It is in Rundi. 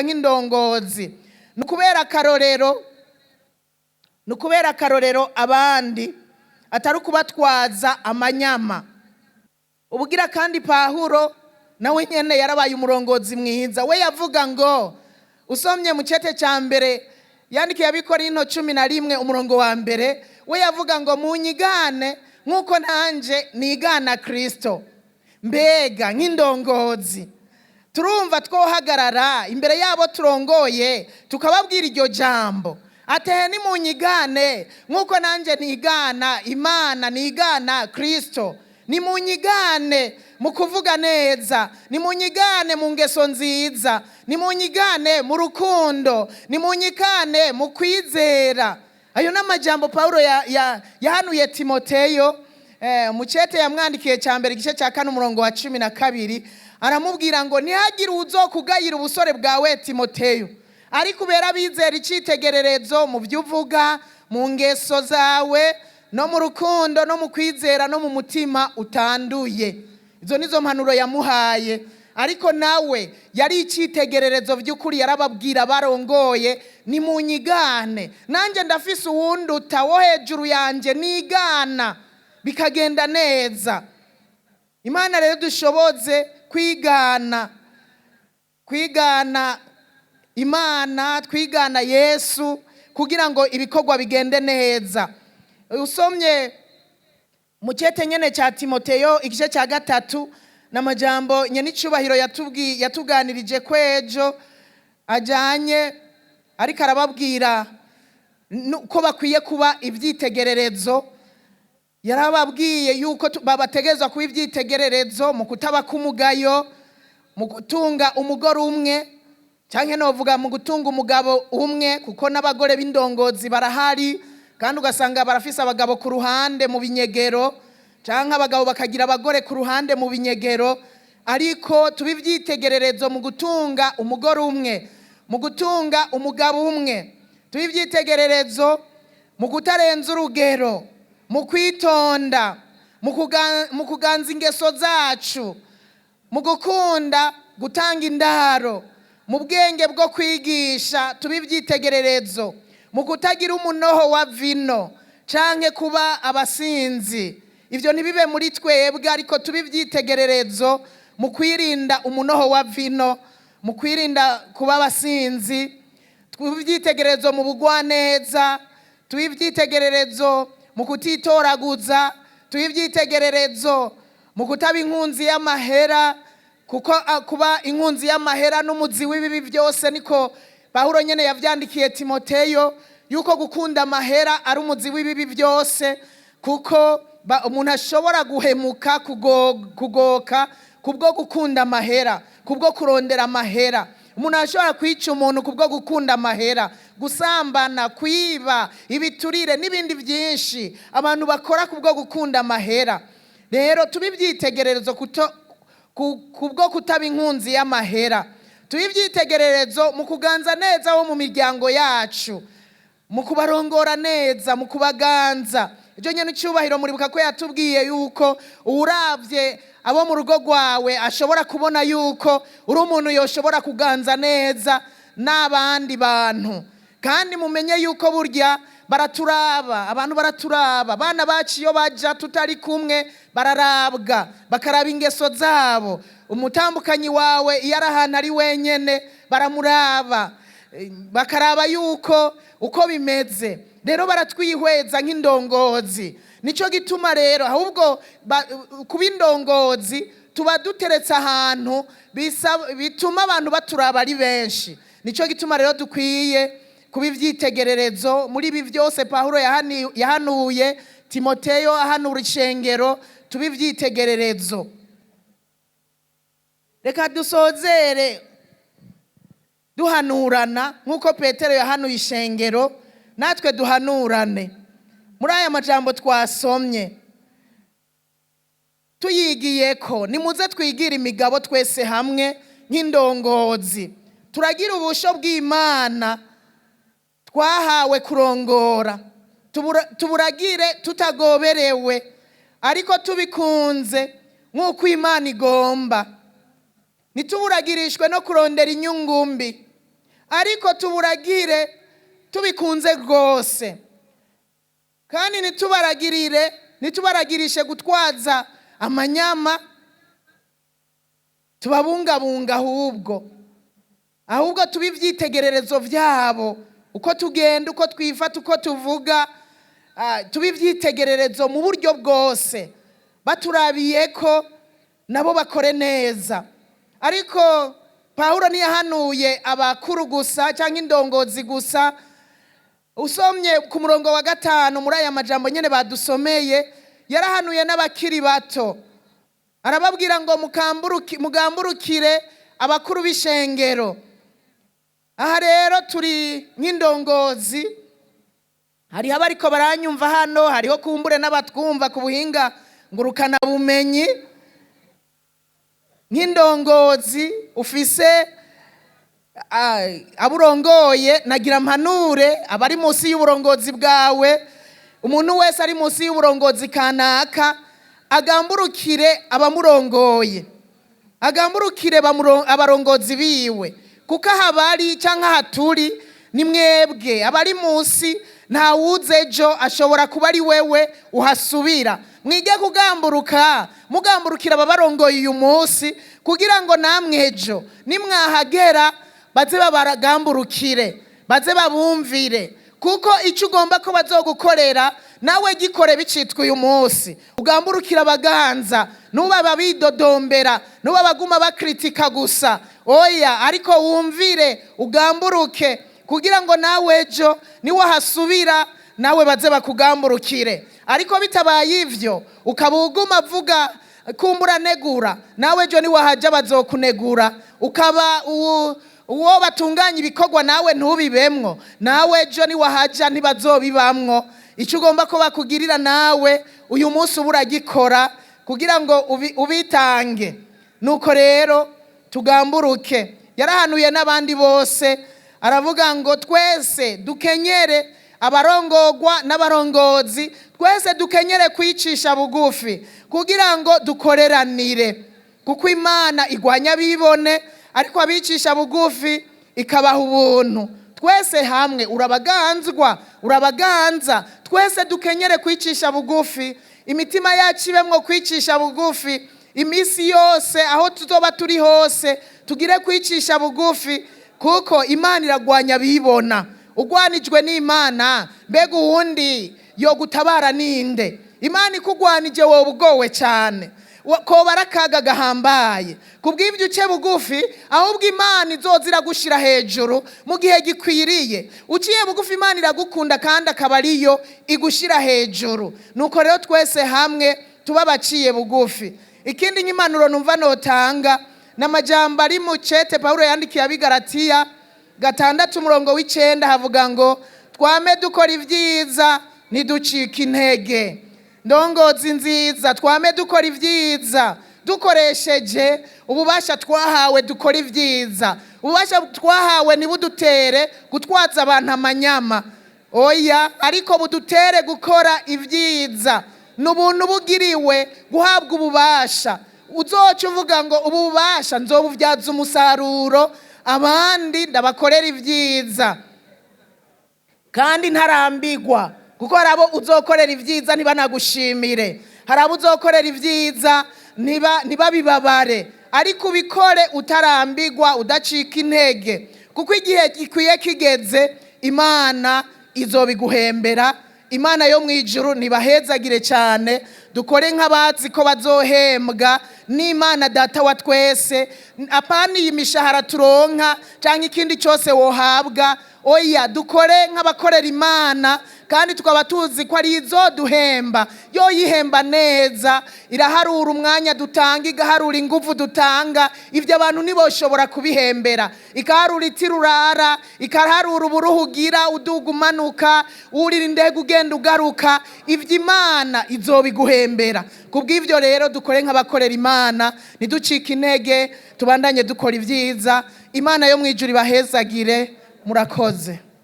Nk'indongozi ni ukubera akarorero, ni ukubera akarorero abandi, atari ukubatwaza amanyama. Ubugira kandi, Pahuro nawe nyene yarabaye umurongozi mwiza. We yavuga ngo, usomye mu cete cya mbere yandikiye Abikorinto 11 umurongo wa 1, we yavuga ngo: "Munyigane nk'uko nanje nigana Kristo." Mbega nk'indongozi turumva twohagarara imbere yabo turongoye tukababwira iryo jambo atehe: "Nimunyigane nk'uko nanjye nigana Imana, nigana Kristo. Nimunyigane mu kuvuga neza, nimunyigane mu ngeso nziza, nimunyigane mu rukundo, nimunyigane mu kwizera"? Ayo ni amajambo Pawulo yahanuye Timoteyo mu cete yamwandikiye cya mbere, igice cya 4 umurongo wa 12. Aramubwira ngo: "Ntihagire uzokugayira ubusore bwawe, Timoteyo, ariko ubera abizera icyitegererezo mu byo uvuga, mu ngeso zawe, no mu rukundo, no mu kwizera, no mu mutima utanduye." Izo nizo mpanuro yamuhaye. Ariko nawe yari icyitegererezo by'ukuri. Yarababwira barongoye: "Nimunyigane, nanjye ndafise uwunduta wo hejuru yanjye nigana bikagenda neza." Imana rero dushoboze kwigana Imana, twigana Yesu, kugira ngo ibikorwa bigende neza. Usomye mu cete nyene cya Timoteyo, igice cya 3, n'amajambo nyenicubahiro yatubwiye, yatuganirije kwejo ajanye, ariko arababwira ko bakwiye kuba ibyitegererezo. Yarababwiye yuko babategerezwa kuba ibyitegererezo mu kutaba k'umugayo, mu gutunga umugore umwe, cyangwa novuga mu gutunga umugabo umwe, kuko n'abagore b'indongozi barahari, kandi ugasanga barafise abagabo ku ruhande mu binyegero, cyangwa abagabo bakagira abagore ku ruhande mu binyegero. Ariko tuba ibyitegererezo mu gutunga umugore umwe, mu gutunga umugabo umwe. Tuba ibyitegererezo mu kutarenza urugero, mu kwitonda, mu kuganza ingeso zacu, mu gukunda gutanga indaro, mu bwenge bwo kwigisha. Tuba ibyitegererezo mu kutagira umunoho wa vino canke kuba abasinzi. Ibyo ntibibe muri twebwe, ariko tuba ibyitegererezo mu kwirinda umunoho wa vino, mu kwirinda kuba abasinzi. Tuba ibyitegererezo mu bugwaneza. Tuba ibyitegererezo mu kutitoraguza. Tuba ibyitegererezo mu kutaba inkunzi y'amahera, kuko kuba inkunzi y'amahera n'umuzi w'ibibi byose. Niko Pawulo nyene yavyandikiye Timoteyo, yuko gukunda amahera ari umuzi w'ibibi byose, kuko umuntu ashobora guhemuka, kugoka kubwo gukunda amahera, kubwo kurondera amahera. Umuntu ashobora kwica umuntu kubwo gukunda amahera, gusambana, kwiba, ibiturire n'ibindi byinshi abantu bakora kubwo gukunda amahera. Rero tuba ibyitegererezo kubwo kutaba inkunzi y'amahera. Tuba ibyitegererezo mu kuganza neza wo mu miryango yacu, mu kubarongora neza, mu kubaganza. Ibyo nyine icyubahiro, muribuka ko yatubwiye yuko uravye abo mu rugo rwawe ashobora kubona yuko uri umuntu yoshobora kuganza neza n'abandi bantu. Kandi mumenye yuko burya baraturaba, abantu baraturaba. Abana bacu iyo baja tutari kumwe bararabwa, bakaraba ingeso zabo. Umutambukanyi wawe iyo ari ahantu ari wenyene baramuraba, bakaraba yuko uko bimeze. Rero baratwihweza nk'indongozi. Nicyo gituma rero ahubwo kuba indongozi tuba duteretse ahantu bituma abantu baturaba ari benshi. Nicyo gituma rero dukwiye kuba ibyitegererezo muri ibi byose Pawulo yahanuye Timoteyo, ahanura ishengero. Tuba ibyitegererezo. Reka dusozere duhanurana nk'uko Petero yahanuye ishengero. Natwe duhanurane muri aya majambo twasomye tuyigiye ko. Nimuze twigire imigabo twese hamwe nk'indongozi. Turagira ubusho bw'Imana twahawe kurongora. Tuburagire tutagoberewe, ariko tubikunze nk'uko Imana igomba. Ntituburagirishwe no kurondera inyungu mbi. Ariko tuburagire tubikunze rwose, kandi ntitubaragirire, ntitubaragirishe gutwaza amanyama. Tubabungabunga, ahubwo tube ibyitegererezo byabo, uko tugenda, uko twifata, uko tuvuga, tube ibyitegererezo mu buryo bwose, baturabiye ko nabo bakore neza. Ariko Pawulo ntiyahanuye abakuru gusa cyangwa indongozi gusa. Usomye ku murongo wa 5 muri aya majambo nyine badusomeye, yarahanuye n'abakiri bato, arababwira ngo mugamburukire abakuru b'ishengero. Aha rero turi nk'indongozi, hariho abariko baranyumva hano, hariho kumbure n'abatwumva ku buhinga ngurukanabumenyi. Nk'indongozi ufise aburongoye, nagira mpanure abari munsi y'uburongozi bwawe. Umuntu wese ari munsi y'uburongozi kanaka agamburukire abamurongoye, agamburukire abarongozi biwe, kuko aha bari cyangwa aha turi ni mwebwe abari munsi. Ntawuzi ejo ashobora kuba ari wewe uhasubira. Mwige kugamburuka, mugamburukira ababarongoye uyu munsi, kugira ngo namwe ejo nimwahagera baze babagamburukire, baze babumvire. Kuko icyo ugomba ko bazogukorera, nawe gikore bicitwa uyu munsi. Ugamburukira abaganza, nuba bidodombera, nuba baguma bakritika gusa, oya, ariko wumvire, ugamburuke, kugira ngo nawe ejo niwahasubira nawe baze bakugamburukire. Ariko bitabaye ivyo, ukaba uguma avuga kumbura negura, nawe ejo niwahajya bazokunegura. Ukaba uwo batunganya ibikorwa nawe ntubibemwo, nawe ejo niwahajya ntibazobibamwo. Icyo ugomba ko bakugirira, nawe uyu munsi uba uragikora kugira ngo ubitange. Nuko rero tugamburuke. Yarahanuye n'abandi bose, aravuga ngo twese dukenyere, abarongogwa n'abarongozi, twese dukenyere kwicisha bugufi kugira ngo dukoreranire, kuko Imana igwanya abibone, ariko abicisha bugufi ikabaha ubuntu. Twese hamwe, urabaganzwa, urabaganza, twese dukenyere kwicisha bugufi, imitima yacu ibemwo kwicisha bugufi iminsi yose, aho tuzoba turi hose tugire kwicisha bugufi, kuko Imana iragwanya abibona. Ugwanijwe n'Imana, mbega uwundi yo gutabara ninde? Imana ikugwanije wowe ugowe cyane, koba ari akaga gahambaye. Kubw'ibyo uce bugufi, ahubwo Imana izoza iragushyira hejuru mu gihe gikwiriye. Uciye bugufi, Imana iragukunda kandi akaba ariyo igushyira hejuru. Nuko rero twese hamwe tuba abaciye bugufi. Ikindi nk'impanuro numva notanga ni amajambo ari mu cete Pawulo yandikiye Abigaratiya 6 umurongo w'9, havuga ngo twame dukora ibyiza, ntiducike intege. Ndongozi nziza, twame dukora ibyiza dukoresheje ububasha twahawe. Dukora ibyiza, ububasha twahawe ntibudutere gutwaza abantu amanyama, oya, ariko budutere gukora ibyiza. Ni ubuntu bugiriwe guhabwa ububasha. Uzoca uvuga ngo ubu bubasha nzobubyaza umusaruro, abandi ndabakorera ibyiza kandi ntarambigwa. Kuko hari abo uzokorera ibyiza ntibanagushimire, hari abo uzokorera ibyiza ntibabibabare, ariko ubikore utarambigwa, udacika intege, kuko igihe gikwiye kigeze Imana izobiguhembera. Imana yo mu ijuru ntibahezagire cyane. Dukore nk'abazi ko bazohembwa n'Imana Data wa twese, apana iyi mishahara turonka cyangwa ikindi cyose wohabwa, oya. Dukore nk'abakorera Imana kandi tukaba tuzi ko ari izoduhemba. Yo yihemba neza, iraharura umwanya dutanga, igaharura ingufu dutanga. Ibyo abantu ntiboshobora kubihembera. Ikaharura itirurara, ikaharura uburuhu ugira uduga umanuka, wurira indege ugenda ugaruka. Ibyo Imana izobiguhembera. Kubw'ibyo rero dukore nk'abakorera Imana, ntiducike intege, tubandanye dukora ibyiza. Imana yo mu ijuru ibahezagire. Murakoze.